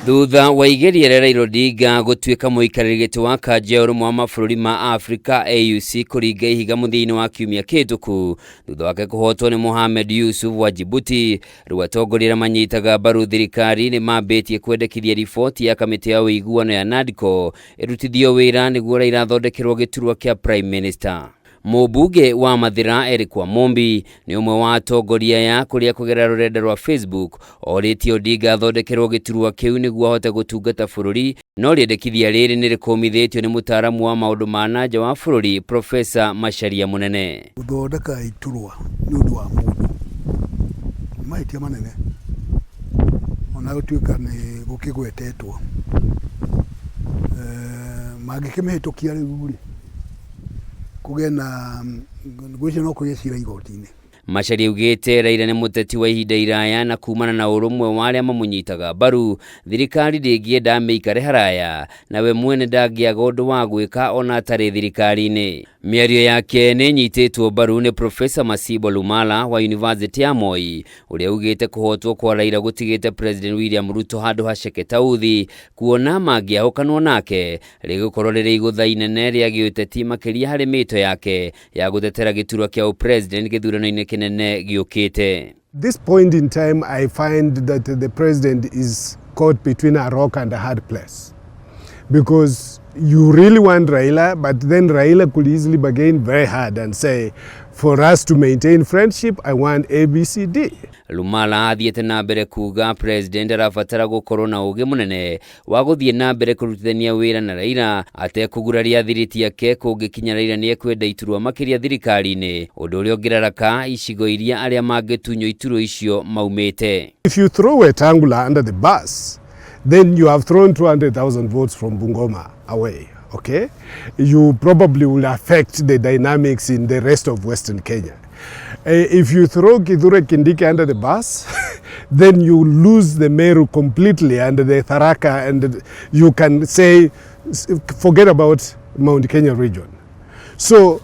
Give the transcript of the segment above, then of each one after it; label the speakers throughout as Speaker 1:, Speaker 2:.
Speaker 1: Thutha wa igeria rĩa Raila Odinga gũtuĩka mũikarĩri gĩtĩ wa kanjũ ya ũrũmwe wa mabũrũri ma Afrika AUC kũringa ihiga mũthia-inĩ wa kiumia kĩhĩtũku thutha wake kũhotwo nĩ Mohamed Yusuf wa Djibouti, rĩu atongoria arĩa manyitaga mbaru thirikari nĩ mambĩtie kwendekithia riboti ya kamĩtĩ ya ũiguano ya NADCO ĩrutithio wĩra nĩguo Raila athondekerwo gĩturwa kĩa Prime Minister. Mũmbunge wa Mathĩra Eric Wamumbi nĩ ũmwe wa atongoria aya kũrĩa kũgerera rũrenda rwa Facebook orĩtie Odinga athondekerwo gĩturwa kĩu nĩguo ahote gũtungata bũrũri, no rĩendekithia rĩrĩ nĩ rĩkũmithĩtio nĩ mũtaaramu wa maũndũ ma na nja wa bũrũri Professor Macharia Mũnene.
Speaker 2: Gũthondeka iturwa nĩ ũndũ wa mũndũ nĩ mahĩtia manene ona gũtuĩka nĩ gũkĩgwetetwo. Mangĩkĩmĩhĩtũkia rĩu rĩ, kũgĩe na ngwĩciria no kũgĩe cira igoti-inĩ.
Speaker 1: Macharia augĩte Raila nĩ mũteti wa ihinda iraya na kumana na ũrũmwe wa arĩa mamũnyitaga mbaru, thirikari ndĩngĩenda amĩikare haraya na we mwene ndangĩaga ũndũ wa gwĩka ona atarĩ thirikari-inĩ. Mĩario yake nĩ ĩnyitĩtwo mbaru nĩ Professor Masibo Lumala wa Yunivasĩtĩ ya Moi ũrĩa augĩte kũhotwo kwa Raila gũtigĩte President William Ruto handũ haceke ta uthi kuona mangĩahũkanwo nake rĩgũkorwo rĩrĩ igũtha inene rĩa gĩũteti makĩria harĩ mĩto yake ya gũtetera gĩturwa kĩa ũpresident gĩthurano-inĩ kĩnene gĩũkĩte.
Speaker 3: This point in time, I find that the president is caught between a rock and a hard place, because you really want Raila, but then Raila could easily bargain very hard and say, for us to maintain friendship, I want A, B, C, D.
Speaker 1: Lumala athiĩte na mbere kuga president arabatara gũkorwo na ũgĩ mũnene wa gũthiĩ na mbere kũrutithania wĩra na Raila atekũguraria thiriti yake kũngĩkinya Raila nĩ ekwenda iturwa makĩria thirikari-inĩ, ũndũ ũrĩa ũngĩraraka icigo iria arĩa mangĩtunywo iturwa icio maumĩte.
Speaker 3: If you throw Wetangula under the bus, then you have thrown 200,000 votes from Bungoma away, okay? You probably will affect the dynamics in the rest of Western Kenya. If you throw Kithure Kindiki under the bus, then you lose the Meru completely and the Tharaka, and you can say, forget about Mount Kenya region. So,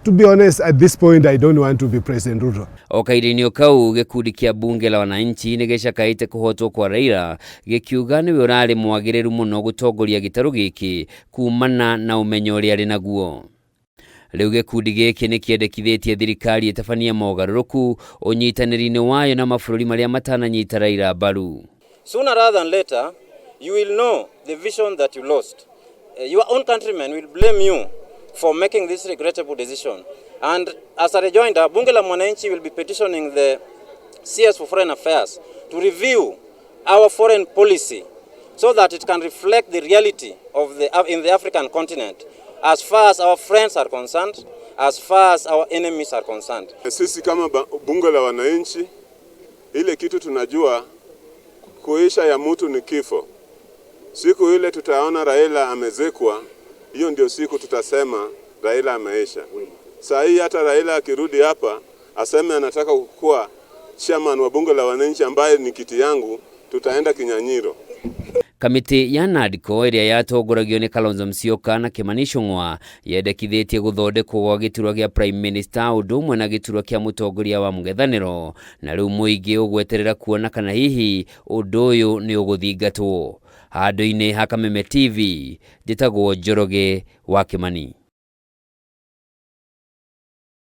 Speaker 3: to be honest, at this point, I don't want to be President Ruto.
Speaker 1: O kahinda-inĩ o kau gĩkundi kĩa bunge la wananchi nĩ gĩcakaĩte kũhotwo kwa Raila gĩkiuga nĩwe ũrarĩ mwagĩrĩru mũno gũtongoria gĩtarũ gĩkĩ kumana na ũmenyo ũrĩa arĩ naguo. Rĩu gĩkundi gĩkĩ nĩ kĩendekithĩtie thirikari ĩtabanie mogarũrũku ũnyitanĩri-inĩ wayo na mabũrũri marĩa matananyita Raila mbaru.
Speaker 4: Sooner rather than later, you will know the vision that you lost. Your own countrymen will blame you for making this regrettable decision. And as a rejoinder, Bunge la Mwananchi will be petitioning the CS for Foreign Affairs to review our foreign policy so that it can reflect the reality of the, in the African continent as far as our friends are concerned, as far as our enemies are concerned.
Speaker 5: Sisi kama bunge la wananchi, ile kitu tunajua kuisha ya mtu ni kifo. Siku ile tutaona Raila amezikwa, hiyo ndio siku tutasema Raila ameisha. Saa hii hata Raila akirudi hapa aseme anataka kuwa chairman wa bunge la wananchi ambaye ni kiti yangu, tutaenda kinyanyiro.
Speaker 1: Kamĩtĩ ya NADCO ĩrĩa yatongoragio nĩ Kalonzo Musyoka na Kimani Ichung'wa yendekithĩtie gũthondekwo gwa gĩturwa gĩa Prime Minister ũndũ ũmwe na gĩturwa kĩa mũtongoria wa mũng'ethanĩro, na rĩu mũingĩ ũgweterera kuona kana hihi ũndũ ũyũ nĩ ũgũthingatwo. Handũ-inĩ ha Kameme TV, njĩtagwo Njoroge wa Kimani.